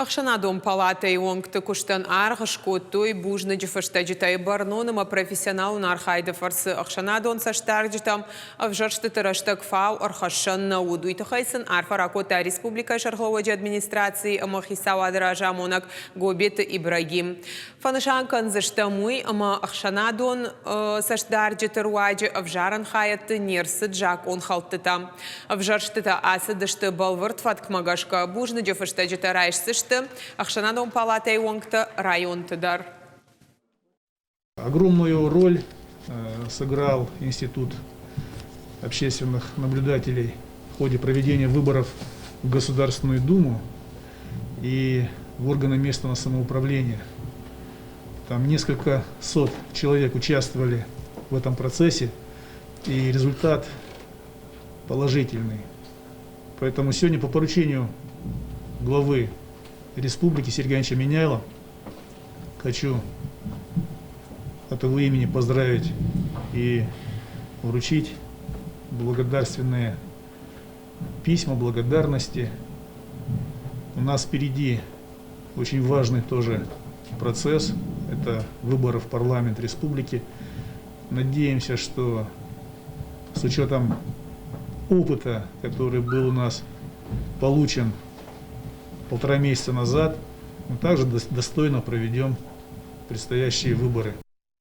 Ӕхсӕнадон палатӕйы уӕнгты куыстӕн аргъ скодтой бузныджы фыстӕджытӕй. Бӕрнон ӕмӕ профессионалон архайды фӕрцы ӕхсӕнадон цӕстдарджытӕм ӕвзӕрстыты рӕстӕг фау ӕрхӕссӕн нӕ уыд. Уый тыххӕй сын арфӕ ракодта республикӕйы сӕргълӕууӕджы администрацийы ӕмӕ хицауады разамонӕг Гобеты Ибрагим. Фӕнысан кӕндзыстӕм уый, ӕмӕ ӕхсӕнадон цӕстдарджыты руаджы ӕвзарӕн хайӕдты не рцыд закъонхӕлдтытӕ. Ӕвзӕрстытӕ ацыдысты бӕлвырд фӕткмӕ гӕсгӕ. Бузныджы фыстӕджытӕ райсдзысты ӕхсӕнадон палатӕйы уӕнгтӕ районты дӕр. Огромную роль сыграл Институт общественных наблюдателей в ходе проведения выборов в Государственную Думу и в органы местного самоуправления. Там несколько сот человек участвовали в этом процессе, и результат положительный. Поэтому сегодня по поручению главы республики Сергея Ивановича Меняйло хочу от его имени поздравить и вручить благодарственные письма благодарности. У нас впереди очень важный тоже процесс – это выборы в парламент республики. Надеемся, что с учетом опыта, который был у нас получен полтора месяца назад, мы также достойно проведем предстоящие выборы.